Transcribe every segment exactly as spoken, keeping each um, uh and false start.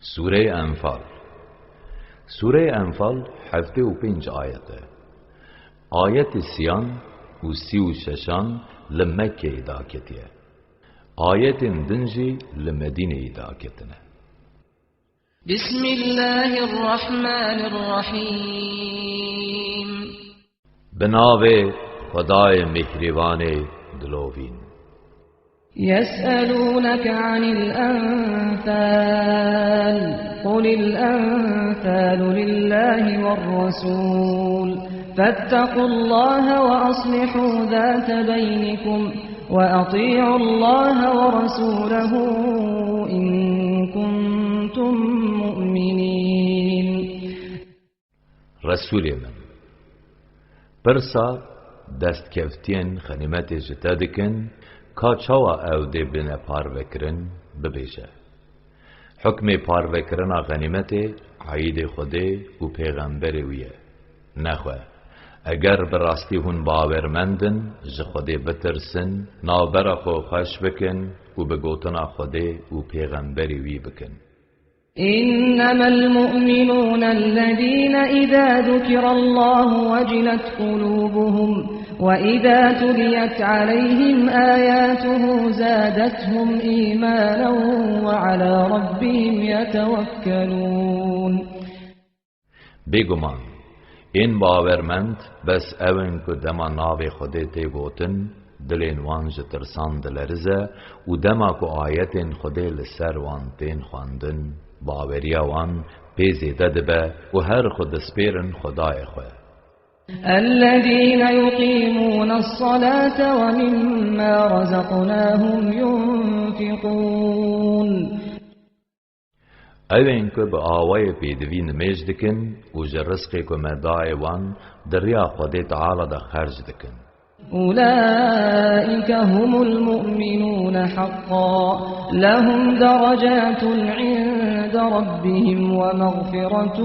Sûreyê Enfal. Sûreyê Enfal heftê û pênc ayet e. Ayetê siyan û sî û şeşan li Mekkeyê daketiye. Ayetên din jî li Medîneyê daketine. بسم الله الرحمن الرحيم. Bi navê Xwedayê Mîhrîbanê dilovîn. يسألونك عن الأنفال، قل الأنفال لله والرسول، فاتقوا الله وأصلحوا ذات بينكم، وأطيعوا الله ورسوله إن كنتم مؤمنين. Resûlê min, pirsa destkeftiyên xenîmetê ji te dikin, ka çawa ew dê bine parvekirin, bibêje. Hukmê parvekirina xenîmetê eîdê Xwedê û pêxemberê wî ye. Nexwe, eger bi rastî hûn bawermend in, ji Xwedê bitirsin, navbera xwe xweş bikin û bi gotina Xwedê û pêxemberê wî bikin. إنما المؤمنون الذين إذا ذكر الله وجلت قلوبهم وإذا تليت عليهم آياته زادتهم إيمانا وعلى ربهم يتوكلون. Bêguman, ên bawermend bes ew in ku dema navê Xwedê tê gotin, dilên wan ji tirsan dilerize û dema ku ayetên Xwedê li ser wan tên xwendin, baweriya wan pê zêde dibe û her xwe dispêrin Xwedayê xwe. الذين يقيمون الصلاة ومما رزقناهم ينفقون. Ew ên ku bi awayê pêdivî nimêj dikin û ji rizqê ku me dayê wan di riya Xwedê Teala de xerc dikin. أولئك هم المؤمنون حقا، لهم درجات عند ربهم ومغفرة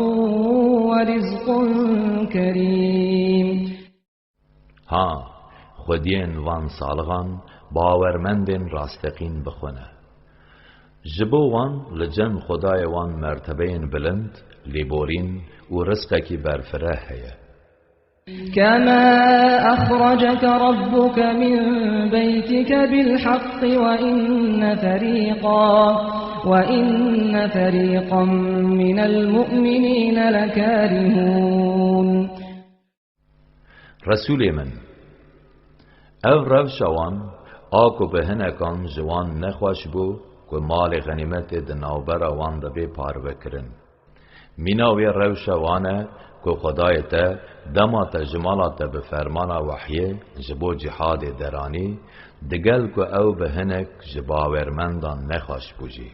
ورزق كريم. Ha, xwediyên van salixan bawermendên rasteqîn bi xwe ne. Ji bo wan li cem Xwedayê wan mertebeyên bilind, lêborîn û rizqekî berfireh heye. كما أخرجك ربك من بيتك بالحق وإن فريقا، وإن فريقا من المؤمنين لكارهون. Resûlê min, ev rewşa wan a ku bi hinekan ji wan nexweş bû ku malê xenîmetê di navbera wan de bê parvekirin. Mîna wê rewşa wan e ku Xwedayê te dema te ji mala te bi fermana wehyê ji bo cîhadê deranî, digel ku ew bi hinek ji bawermendan nexweş bû jî.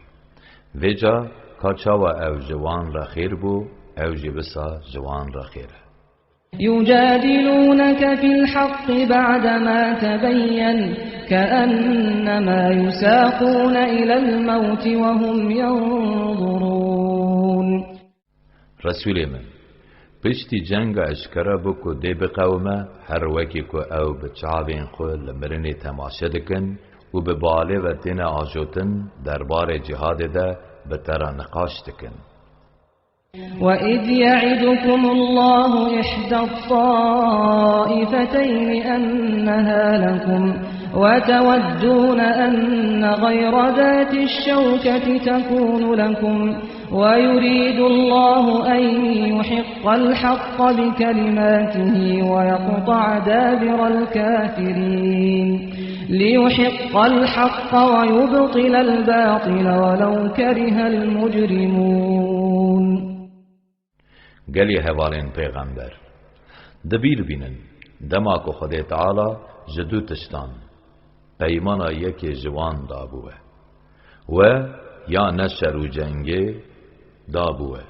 Vêca ka çawa ew ji wan re xêr bû, ew jî wisa ji wan re xêr e. يجادلونك في الحق بعدما تبين كأنما يساقون إلى الموت وهم ينظرون. Resûlê min, piştî cenga eşkere bû ku dê biqewime, her wekî ku ew bi çavên xwe li mirinê temaşe dikin û bi balê ve têne ajotin, derbarê cîhadê de bi te re niqaş dikin. وإذ يعدكم الله إحدى الطائفتين أنها لكم وتودون أن غير ذات الشوكة تكون لكم ويريد الله أن يحق الحق بكلماته ويقطع دابر الكافرين. ليحق الحق ويبطل الباطل ولو كره المجرمون. Gelî hevalên pêxember, di bîr bînin, dema ku Xwedê Teala ji du tiştan, peymana yekê ji wan dabû we. We ya ne şer û cengê dabû we.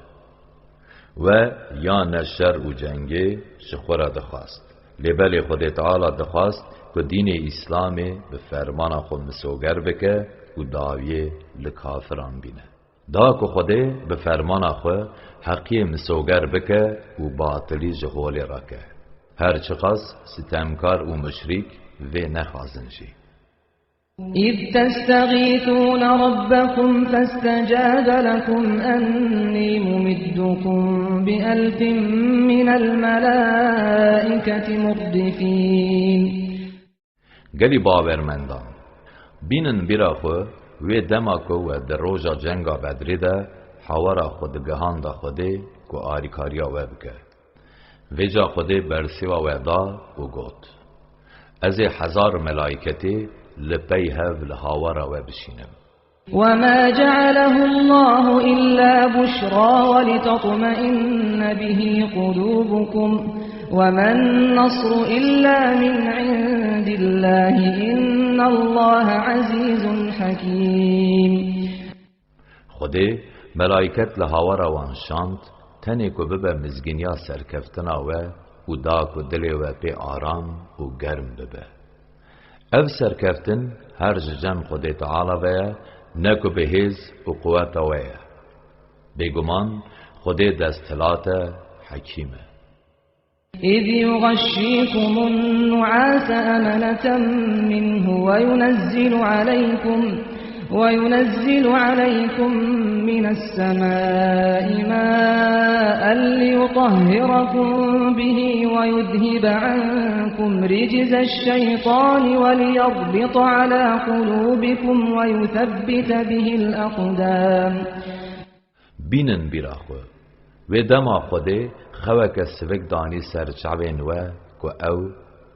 We ya ne şer û cengê ji xwe re dixwast. Lê belê Xwedê Teala dixwast ku dînê Îslamê bi fermana xwe misoger bike û dawiyê li kafiran bîne. Da ku Xwedê bi fermana xwe heqiyê misoger bike û batilî ji holê rake. Her çiqas sitemkar û muşrîk vê nexwazin jî. إذ تستغيثون ربكم فاستجاب لكم أني ممدكم بألف من الملائكة مردفين. Gelî bawermendan, bînin bîra xwe wê dema ku we di roja cenga Bedrê de hawara xwe digihanda Xwedê ku arîkariya we bike. Vêca Xwedê bersêva we da û got, Ez ê hezar melayketê li pey hev li hawara we bişînim. وما جعله الله إلا بشرى ولتطمئن به قلوبكم وما النصر إلا من عند الله إن الله عزيز حكيم. Xwedê melayket li hawara wan şand, tenê ku bibe mizgîniya serkeftina we û da ku dilê we pê aram û germ bibe. Ev serkeftin her ji cem Xwedê Teala ve ye, ne ku bi hêz û quweta we ye. Bêguman Xwedê desthilat e, hekîm e. إذ يغشيكم النعاس أمنة منه وينزل عليكم، وينزل عليكم من السماء ماء ليطهركم به ويذهب عنكم رجز الشيطان وليربط على قلوبكم ويثبت به الأقدام. Bînin bîra xwe. Wê dema Xwedê xeweke sivik danî ser çavên we ku ew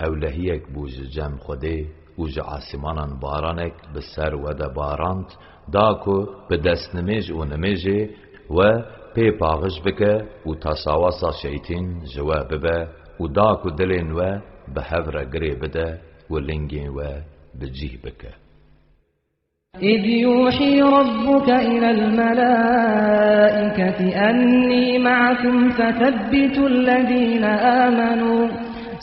ewlehiyek bû ji cem Xwedê û ji asîmanan baranek bi ser we de barand, da ku bi destnimêj û nimêjê we pê paxij bike û tasawasa şeytîn ji we bibe û da ku dilên we bi hev re girê bide û lingên we bi cîh bike. إذ يوحي ربك إلى الملائكة أني معكم فثبتوا الذين آمنوا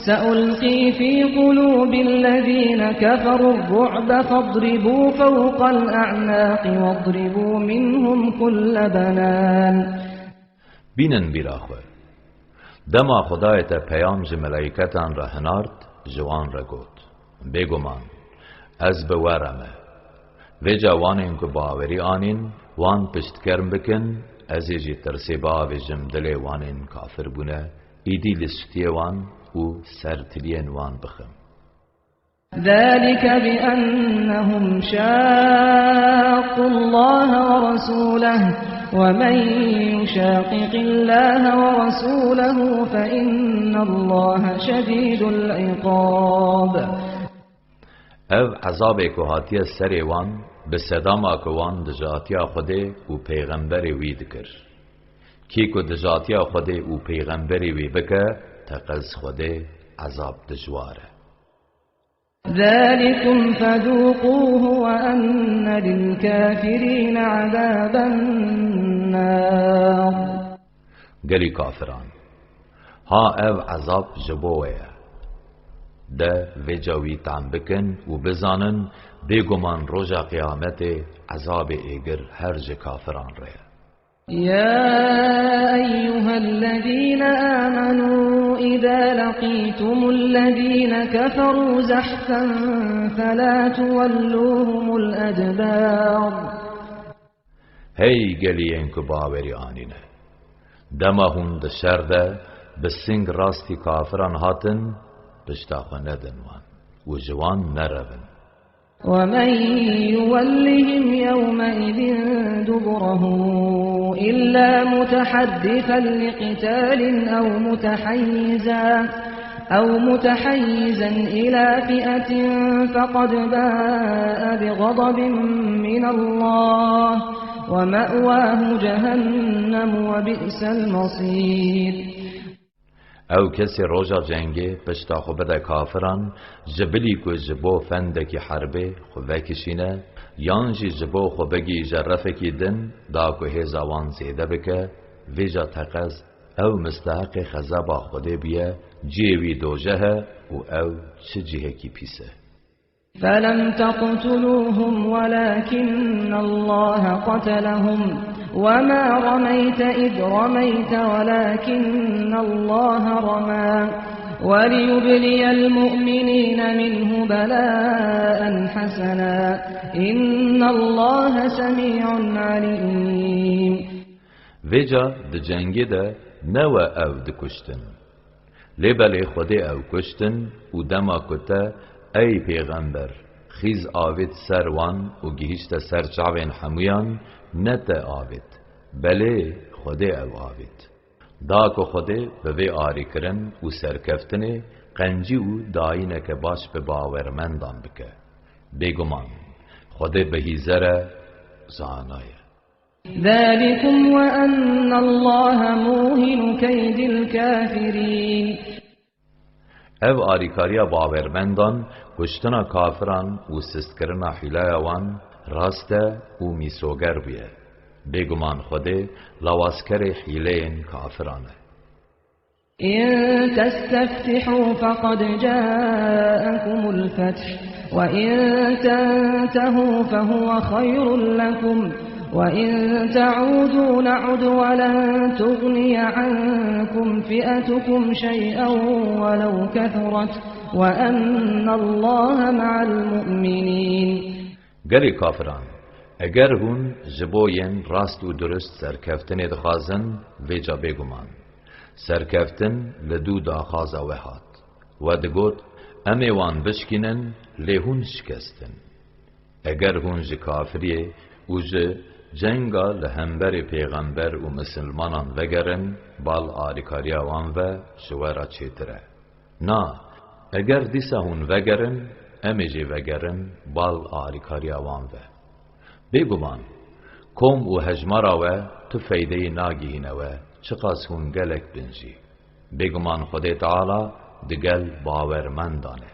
سألقي في قلوب الذين كفروا الرعب فاضربوا فوق الأعناق واضربوا منهم كل بنان. Bînin bîra xwe. Dema Xwedayê te peyam ji meleîketan re hinart, ji wan re got, Bêguman, ez bi we re me. Vêca wanên ku bawerî anîn, wan piştgerm bikin, ez ê jî tirsê biavêjim dilê wanên kafirbûne, îdî li stûyê wan û ser tiliyên wan bixim. ذلك بأنهم شاقوا الله ورسوله ومن يشاقق الله ورسوله فإن الله شديد العقاب. Ev ezabê ku hatiye serê wan, bi sedama ku wan dijatiya Xwedê û pêxemberê wî dikir. Kê ku dijatiya Xwedê û pêxemberê wî bike, teqez Xwedê ezab dijwar e. ذلكم فذوقوه وأن للكافرين عذاب النار. Gelî kafiran, ha ev ezab ji bo we ye. De vêca wî tam bikin û bizanin, bêguman roja qiyametê ezabê êgir her ji kafiran re ye. يا أيها الذين آمنوا إذا لقيتم الذين كفروا زحفا فلا تولوهم الأدبار. Hey geliyên ku bawerî anîne! Dema hûn di şer de bi sing rastî kafiran hatin, pişta xwe nedin wan û ji wan nerevin. ومن يولهم يومئذ دبره إلا متحرفا لقتال أو متحيزا، أو متحيزا إلى فئة فقد باء بغضب من الله ومأواه جهنم وبئس المصير. Ew kesê roja cengê pişta xwe bide kafiran, ji bilî ku ji bo fendekî herbê xwe vekişîne, yan jî ji bo xwe bigihîje refekî din, da ku hêza wan zêde bike, vêca teqez ew misteheqê xezeba Xwedê bûye, cihê wî dojeh e û ew çi cihekî pîs e. فلم تقتلوهم ولكن الله قتلهم وما رميت إذ رميت ولكن الله رمى وليبلي المؤمنين منه بلاء حسنا إن الله سميع عليم. Vêca di cengê de ne we ew dikuştin. Lê belê Xwedê ew kuştin û dema ku te, ey pêxember, xîz avêt ser wan û gihîşte ser çavên hemûyan, ne te avêt, belê Xwedê ew avêt. Da ku Xwedê bi vê arîkirin û serkeftinê qencî û dayîneke baş bi bawermendan bike. Bêguman, Xwedê bi hîzer e, zana ye. ذلكم وأن الله موهن كيد الكافرين. Ev arîkariya bawermendan, kuştina kafiran û sistkirina hîlaya wan rast e û mîsoger bûye. Bêguman Xwedê lawazkerê hîleyên kafiran e. إن تستفتحوا فقد جاءكم الفتح وإن تنتهوا فهو خير لكم وإن تعودوا نعد ولن تغني عنكم فئتكم شيئا ولو كثرت وأن الله مع المؤمنين. Gelê kafiran, eger hûn ji bo yên rast û durust serkeftinê dixwazin, vêca bêguman, serkeftin li dû daxwaza we hat. We digot, em ê wan bişkînin, lê hûn şikestin. Eger hûn ji kafiriyê û ji cenga li hemberî pêxember û misilmanan vegerin, bal arîkariya wan ve ji we re çêtir e. Na, eger dîsa hûn vegerin, em ê jî vegerin bal arîkariya wan ve. Bêguman, kom û hejmara we tu feydeyê nagihîne we, çiqas hûn gelek bin jî. Bêguman Xwedê Teala digel bawermendan e.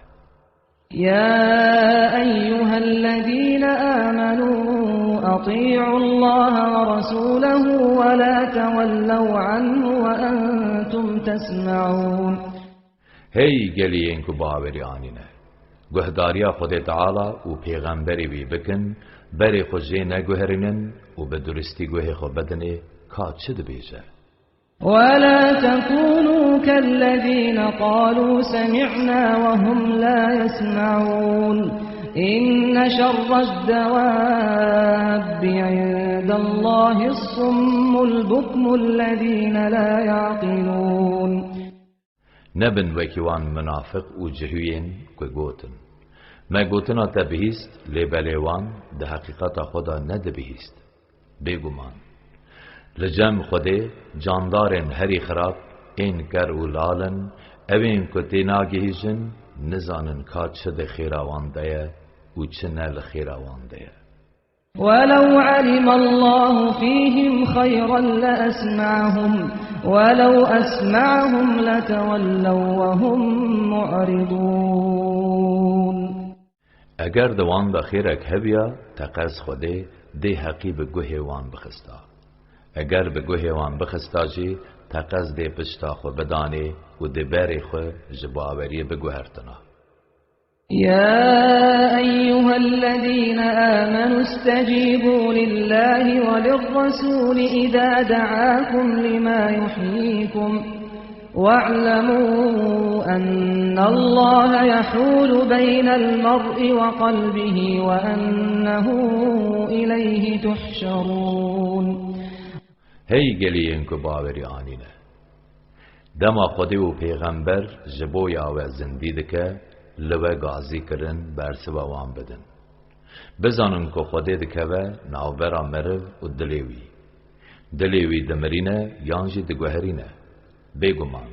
يا أيها الذين آمنوا أطيعوا الله ورسوله ولا تولوا عنه وأنتم تسمعون. Hey gelî yên ku bawerî anîne! Guhdariya Xwedê Teala û pêxemberê wî bikin, berê xwe jê neguherînin û bi duristî guhê xwe bidinê ka çi dibêje. ولا تكونوا كالذين قالوا سمعنا وهم لا يسمعون. إن شر الدواب عند الله الصم البكم الذين لا يعقلون. Nebin wekî wan munafiq û cihûyên ku gotin, me gotina te bihîst, lê belê wan di heqîqeta xwe de nedibihîst. Bêguman, li cem Xwedê candarên herî xirab ên ker û lal in, ewên ku tê nagihîjin, nizanin ka çi di xêra wan de ye û çi ne li xêra wan de ye. ولو علم الله فيهم خيرا لأسمعهم ولو أسمعهم لتولوا وهم معرضون. Eger di wan de xêrek hebiya, teqez Xwedê dê heqî bi guhê wan bixista. Eger bi guhê wan bixista jî, teqez dê pişta xwe bidanê û dê berê xwe ji baweriyê biguhertina. يا أيها الذين آمنوا استجيبوا لله وللرسول إذا دعاكم لما يحييكم واعلموا أن الله يحول بين المرء وقلبه وأنه إليه تحشرون. Hey gelî yên ku bawerî anîne! Dema Xwedê û pêxember ji bo ya we zindî dike, li we gazî kirin bersiva wan bidin. Bizanin ku Xwedê dikeve navbera meriv û dilê wî. Dilê wî dimirîne yan jî diguherîne. Bêguman,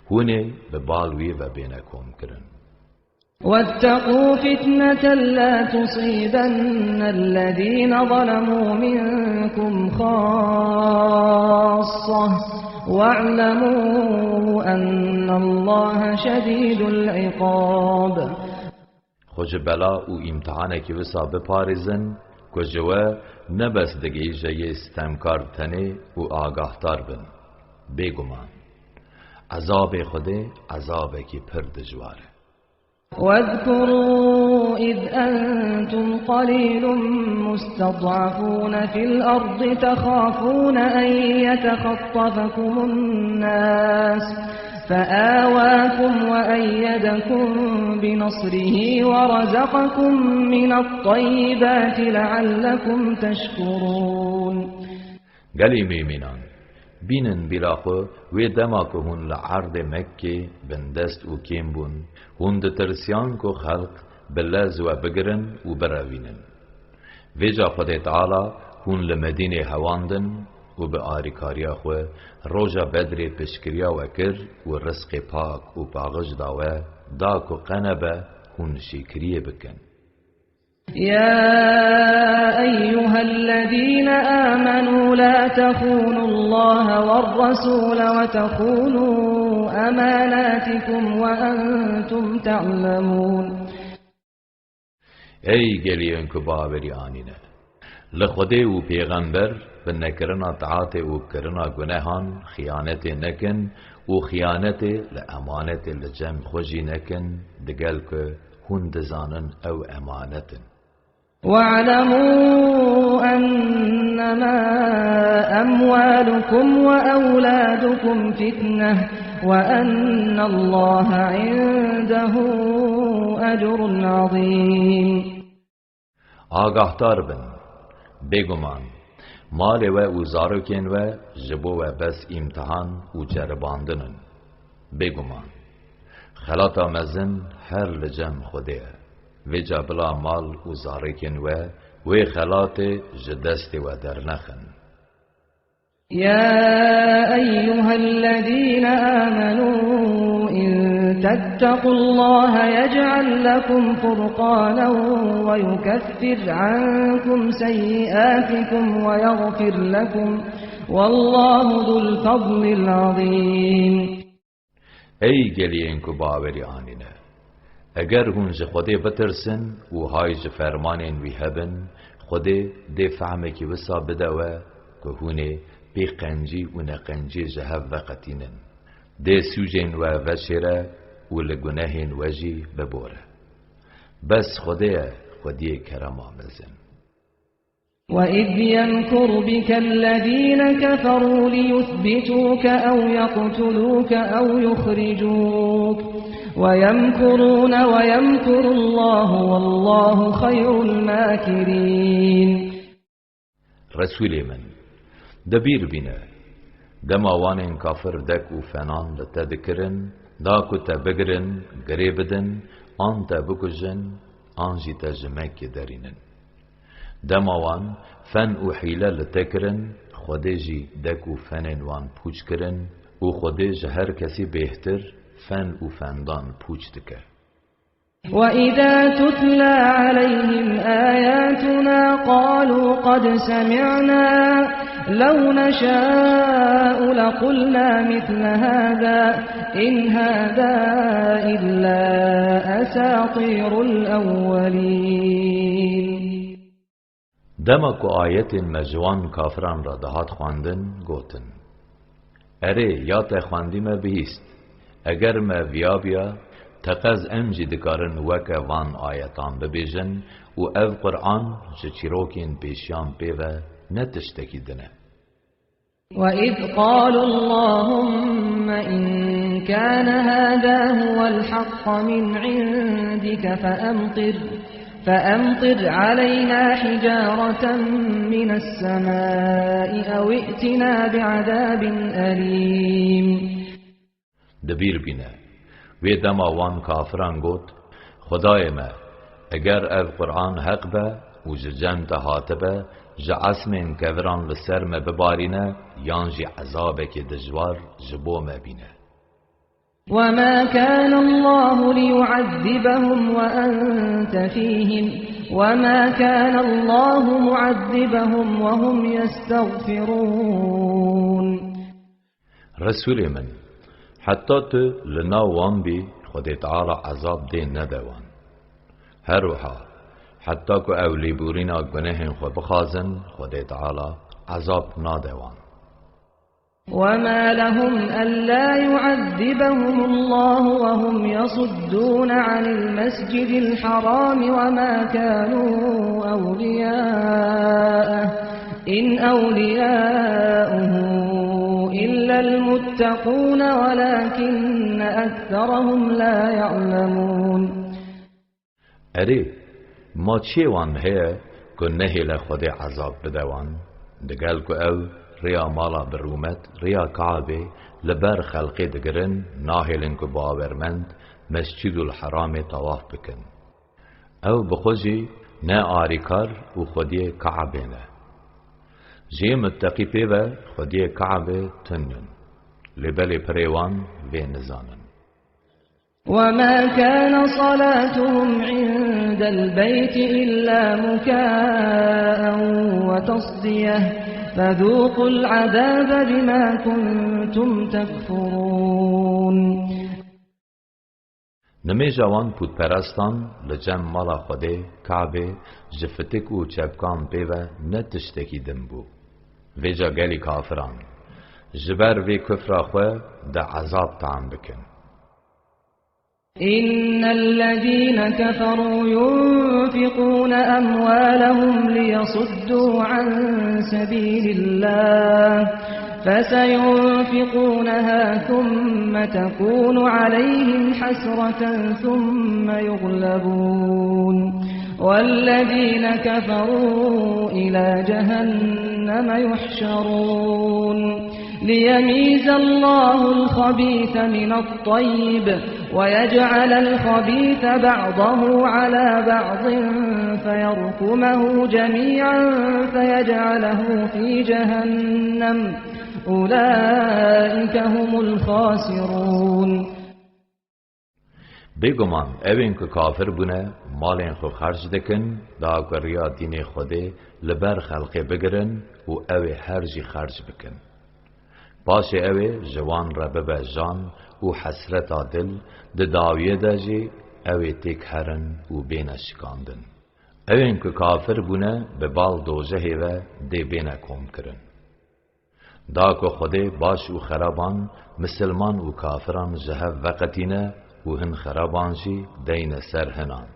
hûn ê bi bal wî ve bêne komkirin. واتقوا فتنة لا تصيبن الذين ظلموا منكم خاصة واعلموا أن الله شديد العقاب. Xwe ji bela û îmtihanekî wisa biparêzin ku ji we ne bes digihîje yê stemkar tenê û agahtar bin. Bêguman, ezabê Xwedê ezabekî pir dijwar e. واذكروا إذ أنتم قليل مستضعفون في الأرض تخافون أن يتخطفكم الناس فآواكم وأيدكم بنصره ورزقكم من الطيبات لعلكم تشكرون. Gelî mûmînan, bînin bîra xwe, wê dema ku hûn li erdê Mekkê bindest û kêm bûn, hûn ditirsiyan ku xelq bi lez we bigirin û birevînin. Vêca Xwedê Teala hûn li Medînê hewandin û bi arîkariya xwe roja Bedrê piştgiriya we kir û rizqê pak û paxij da we, da ku qe nebe hûn şêkiriyê bikin. يا أيها الذين آمنوا لا تخونوا الله والرسول وتخونوا أماناتكم وأنتم تعلمون. Ey geliyên ku bawerî anîne! Li Xwedê û Pêxember bi nekirina taatê û kirina gunehan xiyanetê nekin û xiyanetê li emanetê li cem xwe jî nekin, digel ku hûn dizanin ew emanet in. واعلموا أنما أموالكم وأولادكم فتنة وأن الله عنده أجر عظيم. Agahdar bin, bêguman, malê we û zarokên we ji bo we bes îmtihan û ceribandin in. Bêguman, xelata mezin her li cem Xwedê ye. Vêca bila mal û zarokên we wê xelatê ji destê we dernexin. يا أيها الذين آمنوا إن تتقوا الله يجعل لكم فرقانا ويكفر عنكم سيئاتكم ويغفر لكم والله ذو الفضل العظيم. Ey geliyên ku bawerî anîne! Eger hûn ji Xwedê bitirsin û hay ji fermanên wî hebin, Xwedê dê fehmekî wisa bide we ku hûn ê pê qencî û neqencî ji hev veqetînin. Dê sûcên we veşêre û li gunehên we jî bibore. Bes Xwedê ye, Xwediyê kerema mezin. وإذ يمكر بك الذين كفروا ليثبتوك أو يقتلوك أو يخرجوك ويمكرون ويمكر الله والله خير الماكرين. Resûlê min, di bîr bîne, dema wanên kafir dek û fenan li te dikirin, da ku te bigirin, girê bidin, an te bikujin, an jî te ji Mekkê derînin. Dema wan fen û hîle li te kirin, Xwedê jî dek û fenên wan pûç kirin û Xwedê ji her kesî bêhtir fen û fendan pûç dike. وإذا تتلى عليهم آياتنا قالوا قد سمعنا لو نشاء لقلنا مثل هذا إن هذا إلا أساطير الأولين. Dema ku ayetên me ji wan kafiran re dihat xwendin, gotin, Erê, ya te xwendî me bihîst. Eger me viyabiya, teqez em jî dikarin weke van ayetan bibêjin û ev Qur'an ji çîrokên pêşiyan pê ve ne tiştekî din e. وإذ قالوا اللهم إن كان هذا هو الحق من عندك فأمطر، فأمطر علينا حجارة من السماء أو ائتنا بعذاب أليم. Di bîr bîne, wê dema wan kafiran got, Xwedayê me, eger ev Qur'an heq be û ji cem te hatibe, ji esmên keviran li ser me bibarîne, yan jî ezabekê dijwar ji bo me bîne. وما كان الله ليعذبهم وأنت فيهم وما كان الله معذبهم وهم يستغفرون. Resûlê min, heta tu li nav wan bî, Xwedê Teala ezab dê nede wan. Her wiha, heta ku ew lêborîna gunehên xwe bixwazin, Xwedê Teala ezab nade wan. وما لهم ألا يعذبهم الله وهم يصدون عن المسجد الحرام وما كانوا أولياءه إن أولياؤه إلا المتقون ولكن أكثرهم لا يعلمون. Erê, ma çiyê wan heye ku nehêle Xwedê ezab bide wan? Digel ku ew rêya mala bi rûmet, rêya Kabê li ber xelkê digirin, nahêlin ku bawermend Mescîdul Heramê tawaf bikin. Ew bi xwe jî ne arîkar û xwediyê Kabê ne. Ji yê mutteqî pê ve xwediyê Kabê tun in. Lê belê pirê wan vê nizanin. وما كان صلاتهم عند البيت إلا مكاء وتصدية فذوقوا العذاب بما كنتم تكفرون. Nimêja wan pûtperestan li cem mala Xwedê Kabê ji fitik û çepkan pê ve ne tiştekî din bû. Vêca gelî kafiran ji ber vê kufra xwe de ezab tam bikin. إن الذين كفروا ينفقون أموالهم ليصدوا عن سبيل الله فسينفقونها ثم تكون عليهم حسرة ثم يغلبون والذين كفروا إلى جهنم يحشرون ليميز الله الخبيث من الطيب ويجعل الخبيث بعضه على بعض فيركمه جميعا فيجعله في جهنم أولئك هم الخاسرون. Bêguman, ewên ku kafir bûne, malên xwe xerc dikin, da ku riya dînê Xwedê li ber xelkê bigirin û ew ê her jî xerc bikin. Paşê ew ê ji wan re bibe jan û hesreta dil, di dawiyê de jî ew ê têk herin û bêne şikandin. Ewên ku kafir bûne, bi bal dojehê ve dê bêne komkirin. Da ku Xwedê baş û xeraban, misilman û kafiran ji hev veqetîne û hin xeraban jî deyne ser hinan.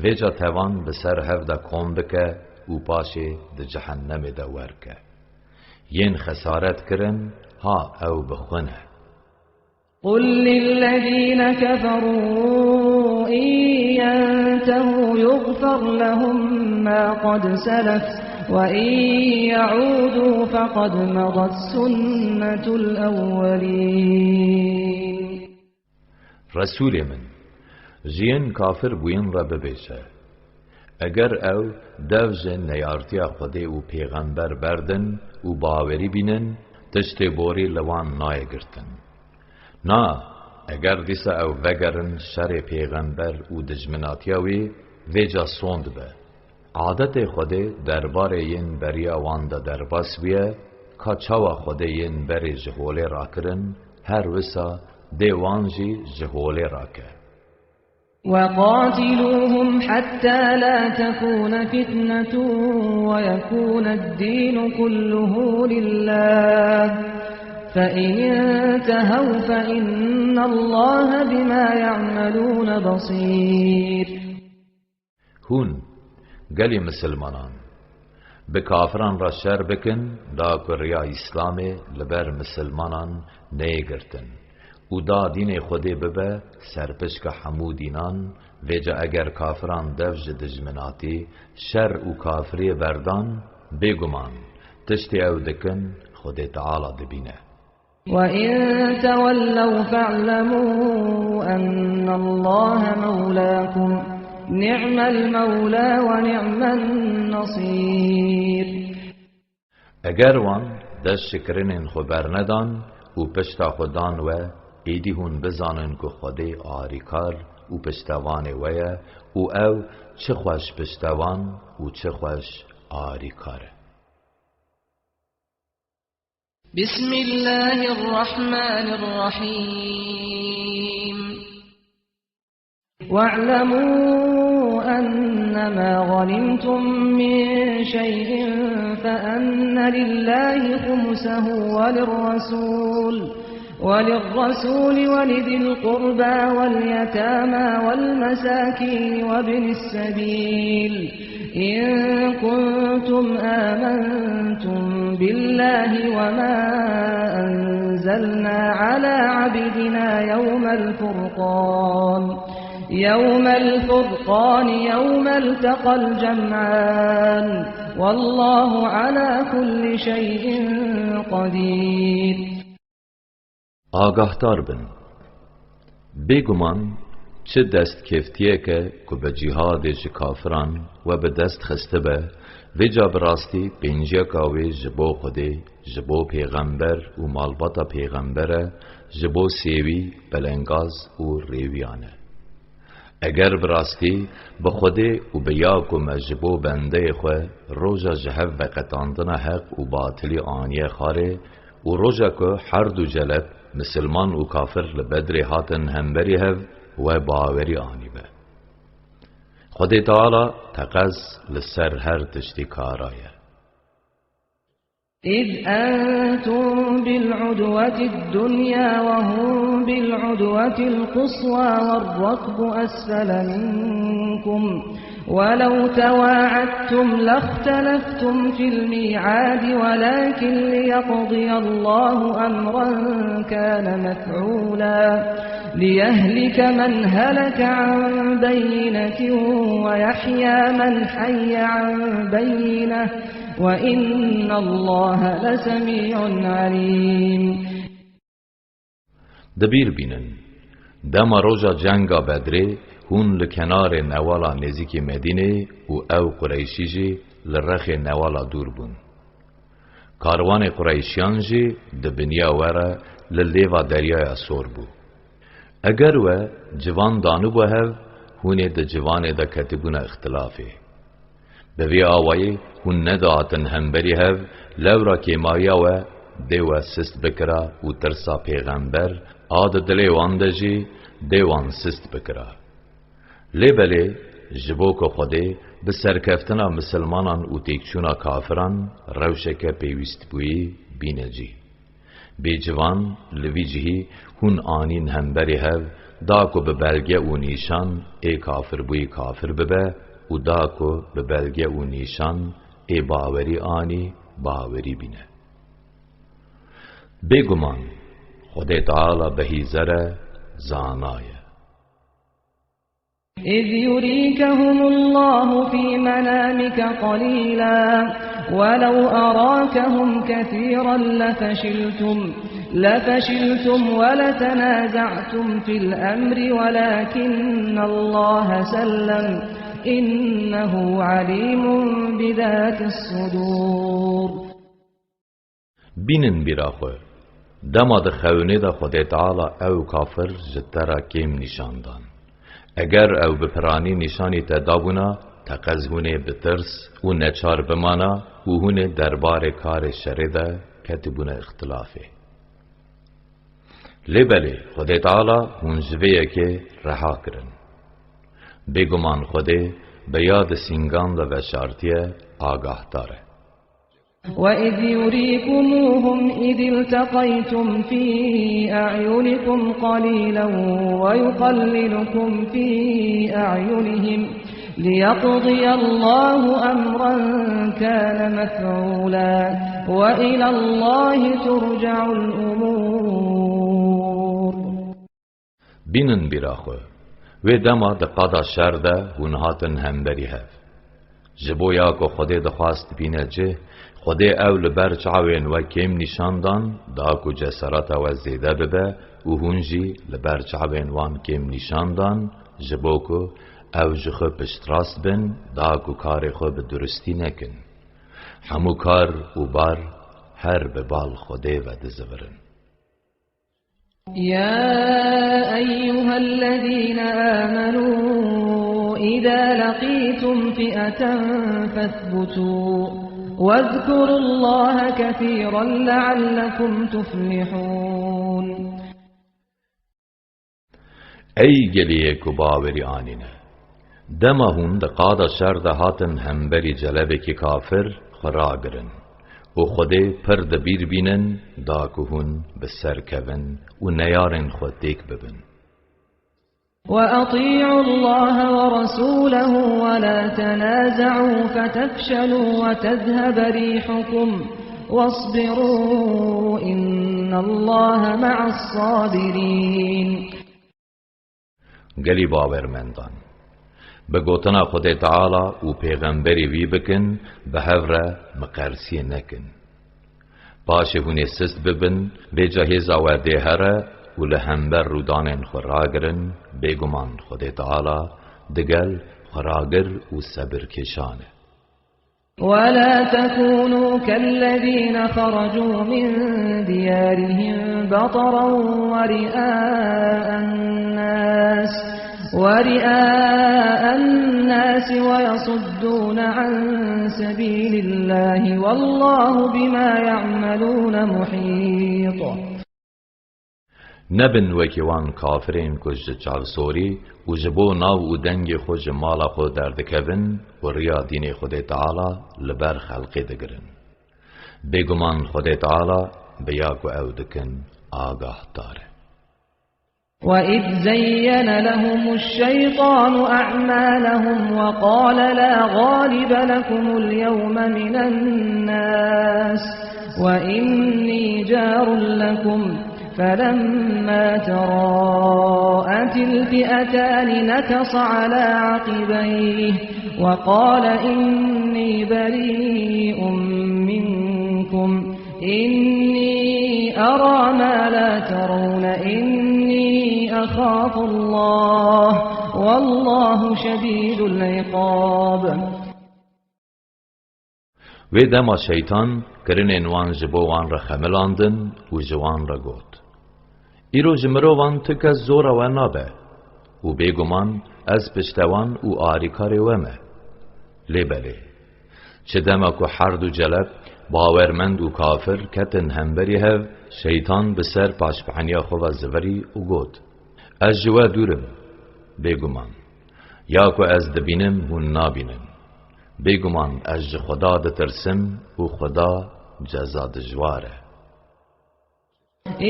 Vêca tevan bi ser hev de kom bike û paşê di cehennemê de werke. Yên xesaret kirin, ha ew bi xwe ne. قل للذين كفروا إن ينتهوا يغفر لهم ما قد سلف وإن يعودوا فقد مضت سنة الأولين. Resûlê min, ji yên kafir bûyin re bibêje, Eger ew dev ji neyartiya Xwedê û pêxember berdin û bawerî bînin, tiştê borî li wan nayê girtin. Na, eger dîsa ew vegerin şerê pêxember û dijminatiya wî, vêca sond be. Adetê Xwedê derbarê yên beriya wan de derbas bûye, ka çawa Xwedê yên berê ji holê rakirin, her wisa dê wan jî ji holê rake. وقاتلوهم حتى لا تكون فتنة ويكون الدين كله لله فإن انتهوا فإن الله بما يعملون بصير. Hûn, gelî misilmanan, bi kafiran re şer bikin, da ku riya Îslamê li ber misilmanan neyê girtin û da dînê Xwedê bibe serpişka hemû dînan, vêca eger kafiran dev ji dijminatî, şer û kafiriyê berdan, bêguman tiştê ew dikin Xwedê Teala dibîne. وإن تولوا فاعلموا أن الله مولاكم، نعم المولى ونعم النصير. Eger wan dest ji kirinên xwe bernedan û pişta xwe dan we, êdî hûn bizanin ku Xwedê arîkar û piştevanê we ye û ew çi xweş piştevan û çi xweş arîkar e. بسم الله الرحمن الرحيم. واعلموا أنما غنمتم من شيء فأن لله خمسه وللرسول، وللرسول ولذي القربى واليتامى والمساكين وابن السبيل، إن كنتم آمنتم بالله وما أنزلنا أنزلنا على عبدنا يوم الفرقان، يوم الفرقان يوم التقى الجمعان، والله على كل شيء قدير. Agahdar bin. Bêguman, çi destkeftiyeke ku bi cîhadê ji kafiran we bi dest xistibe, vêca bi rastî pênciyeka wê ji bo Xwedê, ji bo pêxember û malbata pêxember e, ji bo sêwî, belengaz û rêwiyan e. Eger bi rastî bi Xwedê û bi ya ku me ji bo bendeyê xwe roja ji hev veqetandina heq û batilî aniye xwarê û roja ku her du celeb, misilman û kafir, li Bedrê hatin hemberî hev, we bawerî anîbe. Xwedê Teala teqez li ser her tiştî kara ye. إذ أنتم بالعدوة الدنيا وهم بالعدوة القصوى والركب أسفل منكم ولو تواعدتم لاختلفتم في الميعاد ولكن ليقضي الله أمرا كان مفعولا ليهلك من هلك عن بينة ويحيى من حي عن بينة وإن الله لسميع عليم. Di bîr bînin, dema roja cenga Bedrê hûn li kenarê newala nêzîkî Medînê û ew Qureyşî jî li rexê newala dûr bûn. Karwanê Qureyşiyan jî di biniya we re li lêva Deryaya Sor bû. Eger we ciwan danibû hev, hûn ê di ciwanê de ketibûna îxtilafê. Bi vî awayî hûn nedihatin hemberî hev, lewra kêmariya we dê we sist bikira û tirsa pêxember a di dilê wan de jî dê wan sist bikira. Lê belê, ji bo ku Xwedê bi serkeftina misilmanan û têkçûna kafiran rewşeke pêwîstbûyî bîne cî. Bê ciwan, li vî cihî hûn anîn hemberî hev, da ku bi belge û nîşan ê kafirbûyî kafir bibe û da ku bi belge û nîşan ê bawerî anî bawerî bîne. Bêguman, Xwedê Teala behîzer e, zana ye. إذ يريكهم الله في منامك قليلا ولو أراكهم كثيرا لفشلتم، لفشلتم ولتنازعتم في الأمر ولكن الله سلم، إنه عليم بذات الصدور. Bînin bîra xwe, dema di xewnê de Xwedê Teala ew kafir ji te re kêm nîşan dan. Eger ew bi piranî nîşanî te dabûna, teqez hûn ê bi tirs û neçar bimana û hûn ê derbarê karê şerê de ketibûne îxtilafê. Lê belê, Xwedê Teala hûn ji vê yekê reha kirin. Bêguman Xwedê bi ya di sîngan de veşartiye, agahdar e. وإذ يريكموهم إذ التقيتم في أعينكم قليلا ويقللكم في أعينهم ليقضي الله أمرا كان مفعولا وإلى الله ترجع الأمور. Bînin bîra xwe. Wê dema di qada şer de hûn hatin hemberî hev. Ji bo ya ku Xwedê dixwast bîne cih, Xwedê ew li ber çavên we kêm nîşan dan, da ku cesereta we zêde bibe û hûn jî li ber çavên wan kêm nîşan dan, ji bo ku ew ji xwe piştrast bin, da ku karê xwe bi duristî nekin. Hemû kar û bar her bi bal Xwedê ve dizivirin. يا أيها الذين آمنوا إذا لقيتم فئة فاثبتوا واذكروا الله كثيرا لعلكم تفلحون. Ey geliyê ku bawerî anîne! Dema hûn di qada şer de hatin hemberî celebekî kafir, xwe ragirin û Xwedê pir di bîr bînin, da ku hûn bi ser kevin û neyarên xwe têk bibin. وأطيعوا الله ورسوله ولا تنازعوا فتفشلوا وتذهب ريحكم واصبروا إن الله مع الصابرين. Gelî bawermendan, bi gotina Xwedê Teala û pêxemberê wî bikin, bi hev re miqersiyê nekin. Paşê hûn ê sist bibin, vêca hêza we dê here û li hember rûdanên xwe ragirin, bêguman Xwedê Teala digel xwe ragir û sebirkêşan e. ولا تكونوا كالذين خرجوا من ديارهم بطرا ورئاء الناس، ورئاء الناس ويصدون عن سبيل الله، والله بما يعملون محيط. Nebin wekî wan kafirên ku ji çavsorî û ji bo nav û dengê xwe ji mala xwe derdikevin û riya dînê Xwedê Teala li ber xelkê digirin. Bêguman Xwedê Teala bi ya ku ew dikin agahdar e. وإذ زين لهم الشيطان أعمالهم وقال لا غالب لكم اليوم من الناس وإني جار لكم، فلما تراءت الفئتان نكص على عقبيه وقال إني بريء منكم إني أرى ما لا ترون إني أخاف الله والله شديد العقاب. Wê dema şeytan kirinên wan ji bo wan re xemilandin û ji wan re got, Îro ji mirovan tu kes zora we nabe û bêguman ez pişte wan û arîkarê we me. Lê belê, çi dema ku her du celeb, bawermend û kafir, ketin hemberî hev, şeytan bi ser paşpeheniya xwe ve zivirî û got, Ez ji we dûr im, bêguman. Ya ku ez dibînim, hûn nabînin. Bêguman ez ji Xweda ditirsim û Xweda ceza dijwar e.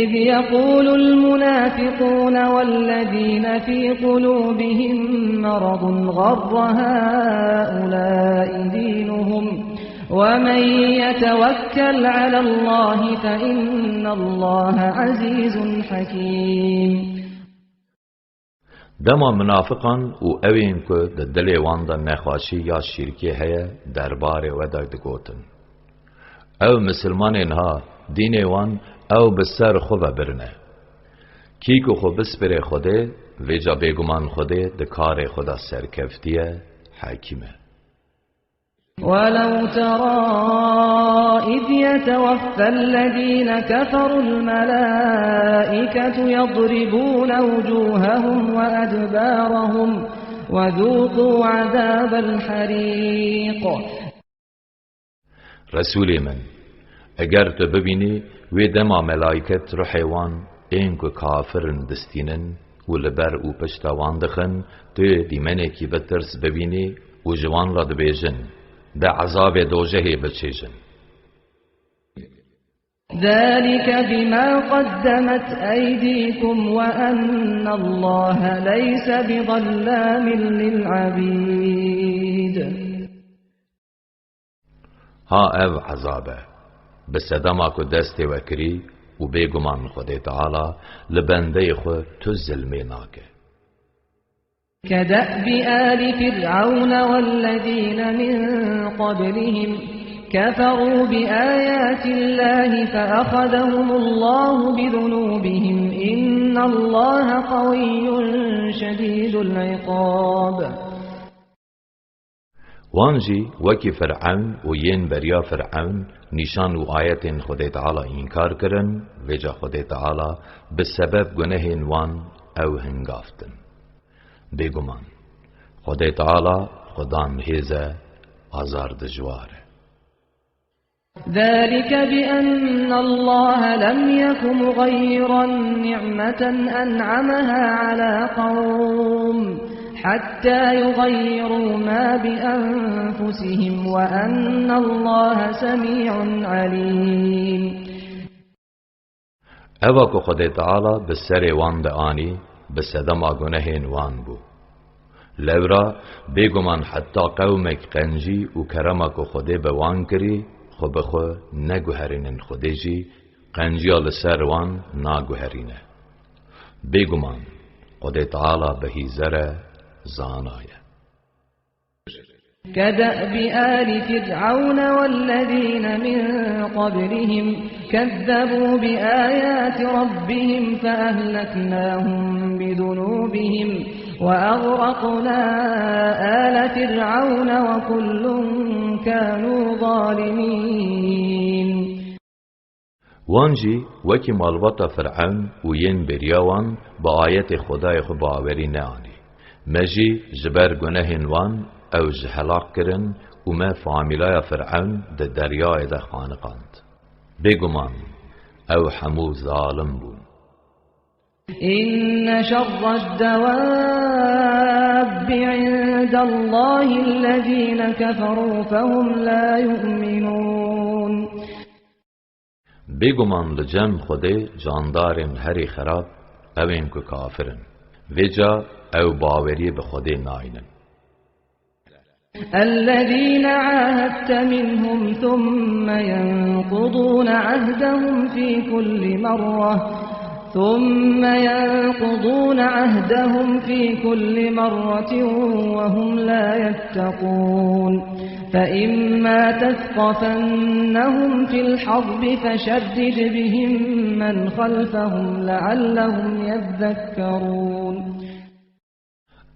إذ يقول المنافقون والذين في قلوبهم مرض غر هؤلاء دينهم ومن يتوكل على الله فإن الله عزيز حكيم. Dema minafiqan û ew ên ku di dilê wan de nexweşî ya şîrkê heye derbarê we de digotin, Ew misilmanên ha, dînê wan ew bi ser xwe ve birine. Kî ku xwe bispêre Xwedê, vêca bêguman Xwedê di karê xwe de serkeftî ye, hekîm e. ولو ترى إذ يتوفى الذين كفروا الملائكة يضربون وجوههم وأدبارهم وذوقوا عذاب الحريق. Resûlê min, eger tu bibînî wê dema melaiket ruhê wan ên ku kafir in distînin û li ber û pişta wan dixin, tu yê dîmenekî bitirs bibînî û ji wan re dibêjin, De ezabê dojehê biçêjin. ذلك بما قدمت أيديكم وأن الله ليس بظلام للعبيد. Ha ev ezab e, bi sedema ku destê we kirî û bêguman Xwedê Teala li bendeyê xwe tu zilmê nake. كدأب آل فرعون والذين من قبلهم كفروا بآيات الله فأخذهم الله بذنوبهم إن الله قوي شديد العقاب. Wan jî wekî Firewn û yên beriya Firewn nîşan û ayetên Xwedê Teala înkar kirin, vêca Xwedê Teala bi sebeb gunehên wan ew hingaftin. Bêguman, Xwedê Teala Xudan hêz e, azar dijwar e. ذلك بأن الله لم يك مغيرا نعمة أنعمها على قوم حتى يغيروا ما بأنفسهم وأن الله سميع عليم. Eva ku Xwedê Teala bi serê wan de anî, bi sedema gunehên wan bû. Lewra, bêguman heta qewmek qencî û kerema ku Xwedê bi wan kirî, xwe bi xwe neguherînin Xwedê jî, Qenciya li ser wan naguherîne. Bêguman, Xwedê Teala behîzer e, zana ye. كدأب آل فرعون والذين من قبلهم كذبوا بآيات ربهم فأهلكناهم بذنوبهم وأغرقنا آل فرعون وكل كانوا ظالمين. Wan jî wekî malbata Firewn û yên bêriya wan bi ayetê Xwedayê xwe bawerî neanî. Me jî ji ber gunehên wan ew ji helaq kirin û me famîlaya Firewn di deryayê de xaniqand. Bêguman ew hemû zalim bûn. إن شر الدواب عند الله الذين كفروا فهم لا يؤمنون. Bêguman li cem Xwedê candarên herî xerab ew ên ku kafir in. Vêca ew baweriyê bi Xwedê naynin. الذين عاهدت منهم ثم ينقضون عهدهم في كل مرة ثم ينقضون عهدهم في كل مرة وهم لا يتقون. فإما تثقفنهم في الحرب فشرد بهم من خلفهم لعلهم يذكرون.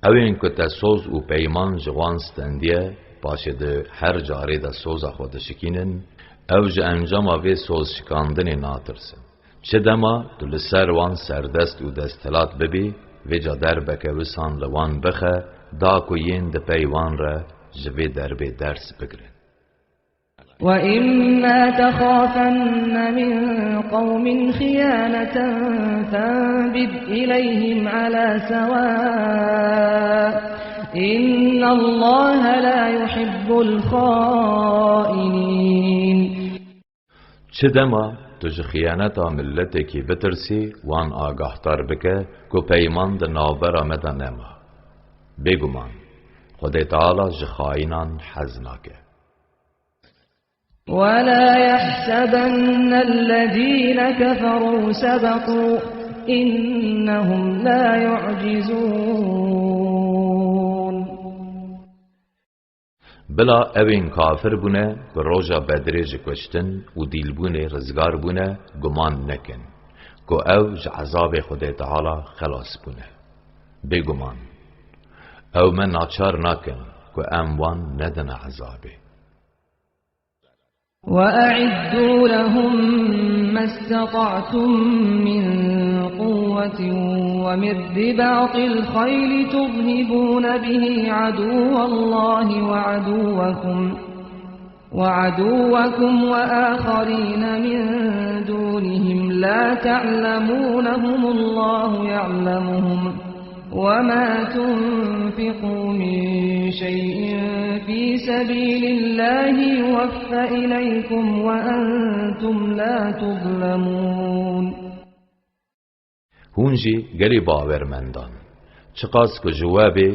Ew ên ku te soz û peyman ji wan stendiye, paşê di her carê de soza xwe dişikînin, ew ji encama vê soz şikandinê natirsin. Çi dema tu li ser wan serdest û desthilat bibî, vêca derbeke wisan li wan bixe, da ku yên di pey wan re ji vê derbê ders bigrin. وإما تخافن من قوم خيانة فانبذ إليهم على سواء إن الله لا يحب الخائنين. Çi dema tu ji xiyaneta miletekî bitirsî, wan agahdar bike ku peyman di navbera me de nema. Bêguman, Xwedê Teala ji xayînan hez nake. ولا يحسبن الذين كفروا سبقوا إنهم لا يعجزون. Bila ew ên kafir bûne ku roja Bedrê ji kuştin û dîlbûnê rizgar bûne, guman nekin ku ew ji ezabê Xwedê Teala xelas bûne. Bêguman, ew me naçar nakin ku em wan nedine ezabê. وأعدوا لهم ما استطعتم من قوة ومن رباط الخيل ترهبون به عدو الله وعدوكم، وعدوكم وآخرين من دونهم لا تعلمونهم الله يعلمهم، وما تنفقوا من شيء في سبيل الله يوف إليكم وأنتم لا تظلمون. Hûn jî gelî bawermendan, çiqas ku ji we bê,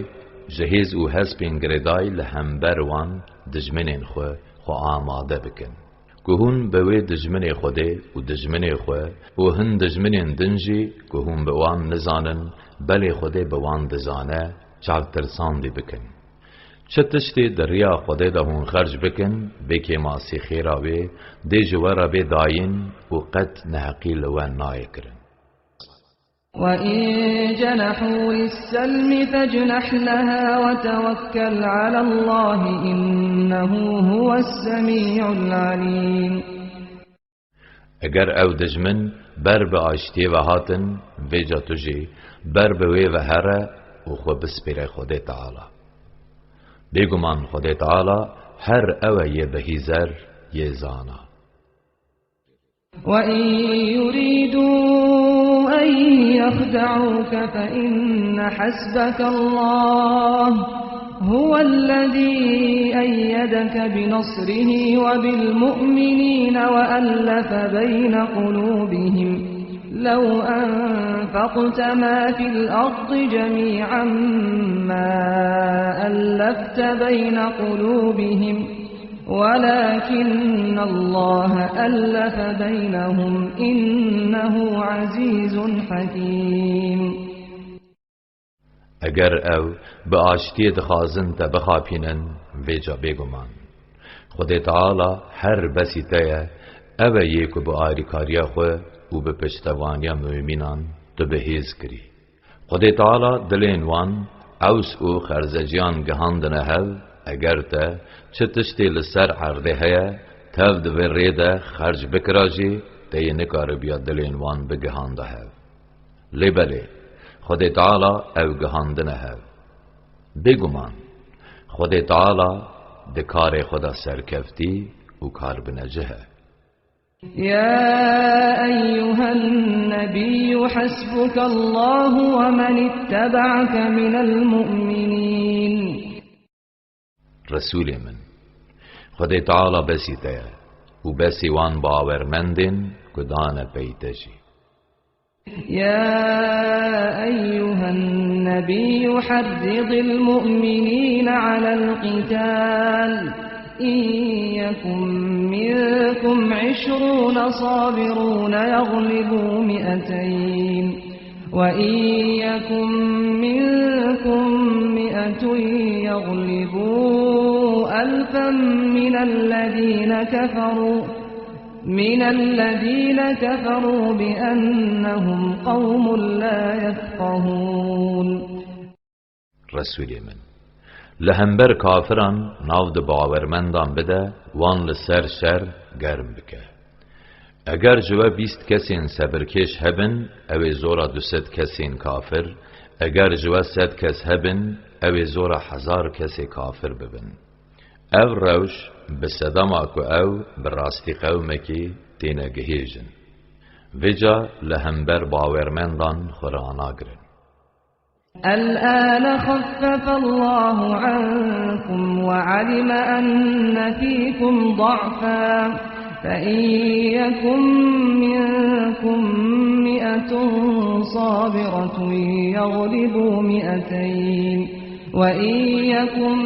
ji hêz û hespên girêdayî li hember wan, dijminên xwe, xwe amade bikin. Ku hûn bi wê dijminê Xwedê û dijminê xwe û hin dijminên din jî ku hûn bi wan nizanin, belê Xwedê bi wan dizane, çavtirsandî bikin. Çi tiştê di riya Xwedê de hûn xerc bikin, bê kêmasî xêra wê dê ji we re bê dayîn û qet neheqî li we nayê kirin. وإن جنحوا للسلم فاجنح لها وتوكل على الله إنه هو السميع العليم. Eger ew dijmin ber bi aştiyê ve hatin, vêca tu jî ber bi wê ve here û xwe bispêre Xwedê Teala. Bêguman Xwedê Teala her ew e yê behîzer, yê zana. وإن يريدوا أن يخدعوك فإن حسبك الله هو الذي أيدك بنصره وبالمؤمنين وألف بين قلوبهم لو أنفقت ما في الأرض جميعا ما ألفت بين قلوبهم ولكن الله ألف بينهم إنه عزيز حكيم. Eger ew bi aştiyê dixwazin te bixapînin, vêca bêguman Xwedê Teala her besî te ye, ew e yê ku bi alîkariya xwe û bi piştevaniya mumînan tu bi hêz kirî. Xwedê Teala dilên wan, ews û xerzeciyan gihandine hev, eger te çi tiştê li ser erdê heye, tev di vê rê de xerc bikira jî, te yê nikaribiya dilên wan bigihanda hev. Lê belê, Xwedê Teala ew gihandine hev. Bêguman, Xwedê Teala di karê xwe de serkeftî û karbinecih e. يا أيها النبي حسبك الله ومن اتبعك من المؤمنين. Resûlê min, Xwedê Teala besî te ye û besî wan bawermendên ku dane pey te jî. يا أيها النبي حرض المؤمنين على القتال، إن يكن منكم عشرون صابرون يغلبوا مئتين، وإن يكن منكم مئة يغلبوا ألفا من الذين كفروا، من الذين كفروا بأنهم قوم لا يفقهون. Resûlê min, li hember kafiran nav di bawermendan bide, wan li ser şer germ bike. Eger ji we bîst kesên sebirkêş hebin, ew ê zora du sed kesên kafir, eger ji we sed kes hebin, ew ê zora hezar kesê kafir bibin. Ev rewş bi sedema ku ew bi rastî qewmekî têne gihêjin. Vêca li hember bawermendan xwe ranagirin. الآن خفف الله عنكم وعلم أن فيكم ضعفا، فإن يكن منكم مئة صابرة يغلبوا مئتين، وإن يكن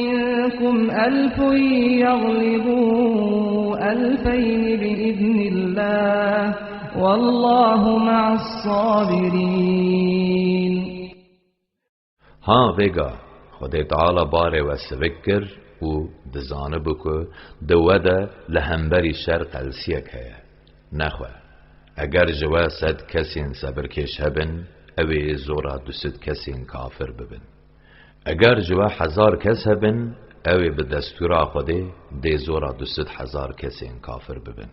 منكم ألف يغلبوا ألفين بإذن الله، والله مع الصابرين. Ha vêga, Xwedê Teala barê we sivik kir û dizanibû ku di we de li hemberî şer qelsiyek heye. Nexwe, eger ji we sed kesên sebirkêş hebin, ew ê zora du sed kesên kafir bibin. Eger ji we hezar kes hebin, ew ê bi destûra Xwedê dê zora du sed hezar kesên kafir bibin.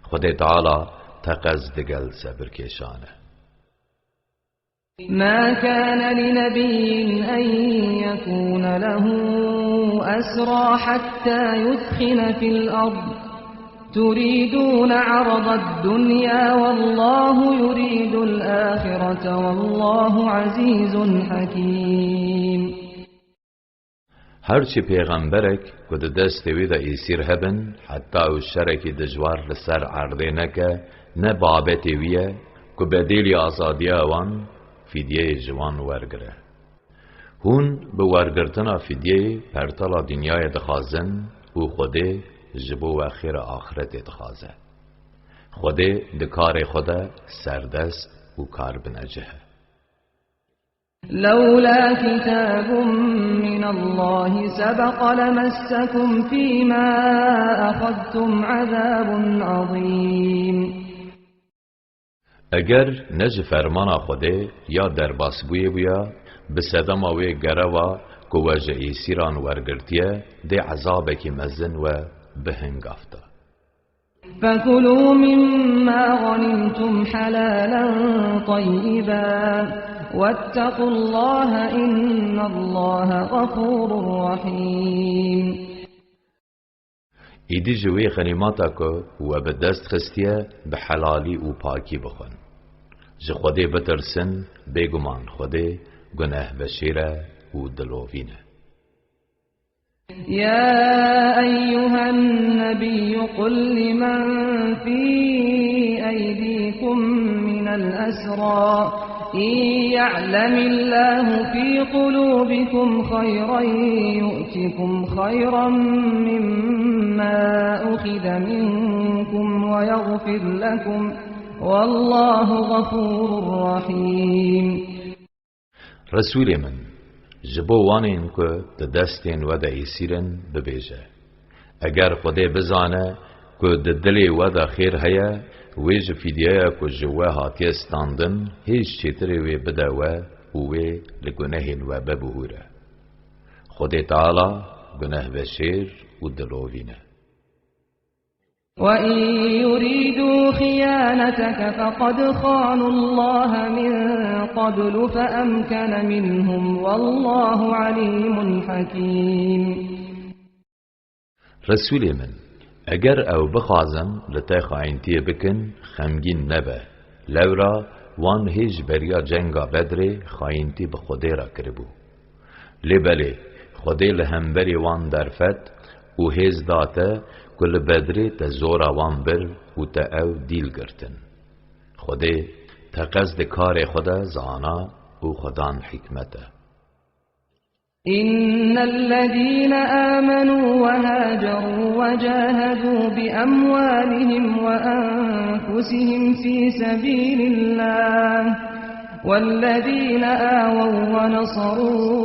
Xwedê Teala teqez digel sebirkêşan e. ما كان لنبي أن يكون له أسرى حتى يثخن في الأرض، تريدون عرض الدنيا والله يريد الآخرة والله عزيز حكيم. Her çi pêxemberek ku di destê wî de êsîr hebin, heta ew şerekî dijwar li ser erdê neke, ne babetê wî ye ku bedêlî azadiya wan, fîdyeyê ji wan wergire. Hûn bi wergirtina fîdyeyê pertala dinyayê dixwazin û Xwedê ji bo we xêra axretê dixwaze. Xwedê di karê xwe de serdest û karbinecih e. لولا كتاب من الله سبق لمسكم فيما أخذتم عذاب عظيم. Eger ne ji fermana Xwedê ya derbasbûyê bûya, bi sedema wê gereva ku we ji êsîran wergirtiye, dê ezabekî mezin we bihingafta. فكلوا مما غنمتم حلالا طيبا واتقوا الله إن الله غفور رحيم. Îdî ji wê xenîmata ku we bi dest xistiye, bi helalî û pakî bixwin. Ji Xwedê bitirsin, bêguman Xwedê gunehbexşêr e û dilovîn e. يا أيها النبي قل لمن في أيديكم من الأسرى إن يعلم الله في قلوبكم خيرا يؤتكم خيرا مما أخذ منكم ويغفر لكم، والله غفور رحيم. Resûlê min, ji bo wanên ku di destên we de êsîr in, bibêje, Eger Xwedê bizane ku di dilê we de xêr heye, wê ji fîdyeya ku ji we hatiye standin hêj çêtirê wê bide we û wê li gunehên we bibihûre. Xwedê Teala gunehveşêr û dilovîn e. وإن يريدوا خيانتك فقد خانوا الله من قبل فأمكن منهم، والله عليم حكيم. Resûlê min, eger ew bixwazin li te xayîntiyê bikin, xemgîn nebe. Lewra wan hê ji beriya cenga Bedrê xayîntî bi Xwedê re kiribû. Lê belê, Xwedê li hemberî wan derfet û hêz da te ku li Bedrê te zora wan bir û te ew dîl girtin. Xwedê teqez di karê xwe de zana û xwedan hikmet e. إن الذين آمنوا وهاجروا وجاهدوا بأموالهم وأنفسهم في سبيل الله والذين آووا ونصروا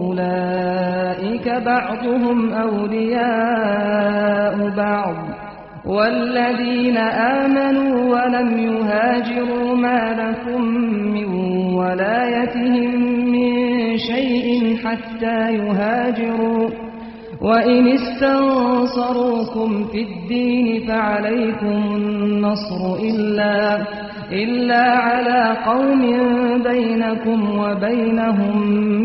أولئك بعضهم أولياء بعض والذين آمنوا ولم يهاجروا ما لكم من ولايتهم من شيء حتى يهاجروا، وإن استنصروكم في الدين فعليكم النصر إلا، إلا على قوم بينكم وبينهم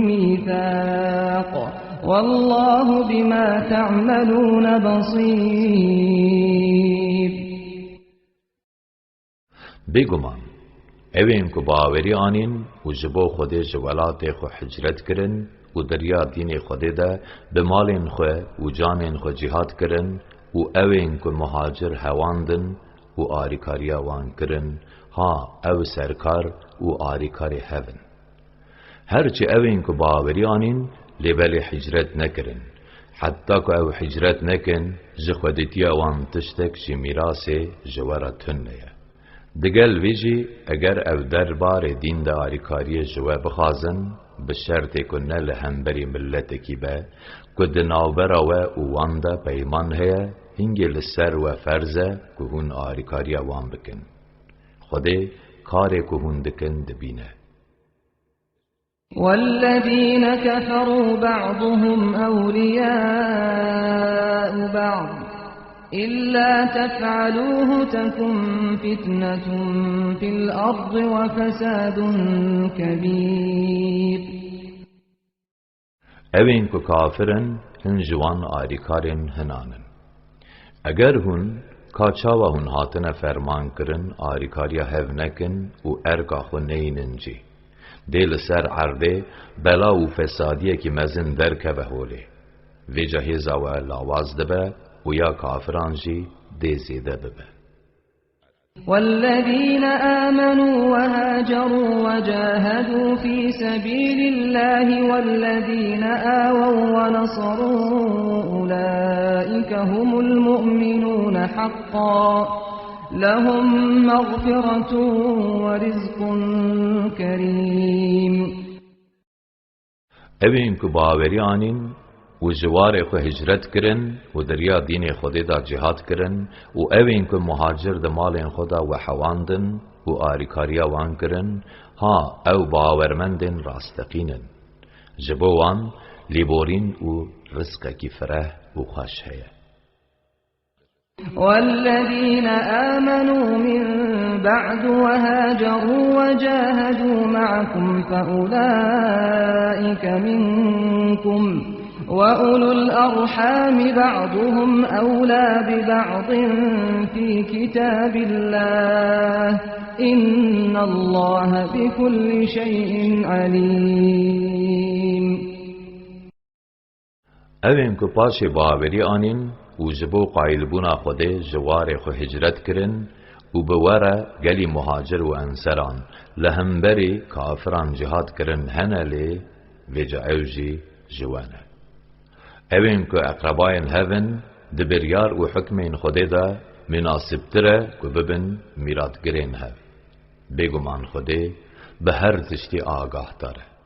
ميثاق، والله بما تعملون بصير. Bêguman, ewên ku bawerî anîn û ji bo Xwedê ji welatê xwe hicret kirin û di riya dînê Xwedê de bi malên xwe û canên xwe cîhad kirin û ewên ku muhacir hewandin û arîkariya wan kirin, ha ew serkar û arîkarê hev in. Her çi ewên ku bawerî anîn, lê belê hicret nekirin. Heta ku ew hicret nekin, ji xwedîtiya wan tiştek ji mîrasê ji we re tune ye. Digel vê jî, eger ew derbarê dîn de arîkariyê ji we bixwazin, bi şertê ku ne li hemberî miletekî be, ku di navbera we û wan de peyman heye, hingê li ser we ferz e ku hûn arîkariya wan bikin. Xwedê karê ku hûn dikin dibîne. والذين كفروا بعضهم أولياء بعض إلا تفعلوه تكن فتنة في الأرض وفساد كبير. Ewên ku kafir in, hin ji wan arîkarên hinan in. Eger hûn, ka çawa hûn hatine ferman kirin, arîkariya hev nekin û erka xwe neynin cî, dê li ser erdê bela û fesadiyekî mezin derkeve holê. Vêca hêza we lawaz dibe û ya kafiran jî dê zêde bibe. والذين آمنوا وهاجروا وجاهدوا في سبيل الله والذين آووا ونصروا أولئك هم المؤمنون حقا، لهم مغفرة ورزق كريم. Ewên ku bawerî anîn û ji warê xwe hicret kirin û di riya dînê Xwedê de cîhad kirin û ewên ku muhacir di malên xwe de we hewandin û arîkariya wan kirin, ha ew bawermendên rasteqîn in. Ji bo wan lêborîn û rizqekî fireh û xweş heye. والذين آمنوا من بعد وهاجروا وجاهدوا معكم فأولئك منكم، وأولو الأرحام بعضهم أولى ببعض في كتاب الله، إن الله بكل شيء عليم. Ewên ku paşê bawerî anîn û ji bo qayilbûna Xwedê ji warê xwe hicret kirin û bi we re gelî muhacir û enseran li hemberî kafiran cihad kirin hene, lê vêca ew jî ji we ne. Ewên ku eqrebayên hev in, di biryar û hukmên Xwedê de münasibtir e ku bibin mîratgirên hev. Bêguman Xwedê bi her tiştî agahdar e.